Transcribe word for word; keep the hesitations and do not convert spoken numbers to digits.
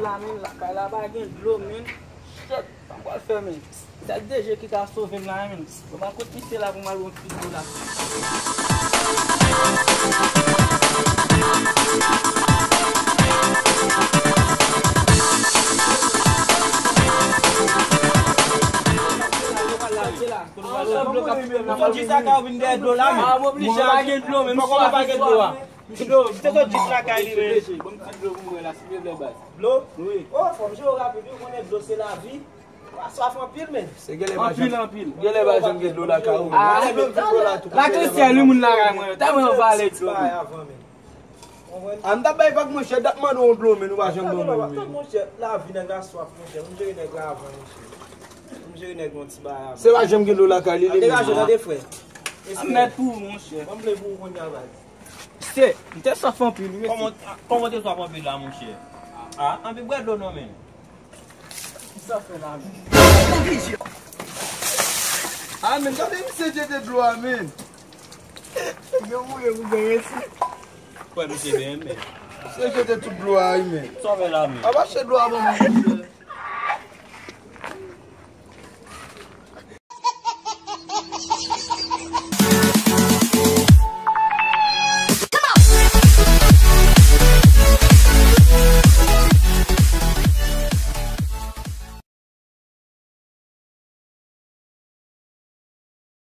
La, men, lakay la pa gen dlo, men. Shit, sa m pral fè, men. Sèl D J ki ka sove m la, men. Bon, mwen kote misye la pou m al yon ti dlo la. Ou sot jis lakay ou vin dèyè dlo la, men. Ah, m oblije. Mwen pa gen dlo, men. Mwen pa gen dlo a. Ti dlo, m te sot jis lakay li, men. Bon, ti dlo pou mwen la, silvouplè, baz. Dlo? Wi. Oh, fò m jere w rapid, wi, ou konnen dlo se lavi. Ou pa swaf anpil, men. Se genlè pa janm, anpil, anpil. Genlè pa janm gen dlo lakay ou, men. Ah, mwen menm ki dlo la tou. Lakay se li moun lakay mwen. Ta mwen vale dlo, men. Avan, men. Konprann? A, m t ap bay vag, monchè, dat mande yon dlo, men nou pa janm ban mwen, men. Monchè, lavi nèg la swaf, monchè. M jere nèg la avan, monchè. M jere nèg yon ti bagay avan. Se pa janm gen dlo lakay li, li menm. Degaje, tande, frè. A, mèt pou ou, monchè. Mwen vle pou ou kounye a, baz. Se, m te swaf anpil, wi, mesye. Kòman, kòman te swaf anpil la, monchè? A, anpil bwè dlo non, men. Sa fè la, men. A, men, gade misye jete dlo a, men. Yo mouri pou gen resi. Kwè misye byen, men. Misye jete tout dlo a, wi, men. Sa fè la, men. A, mache dlo a, bon, men.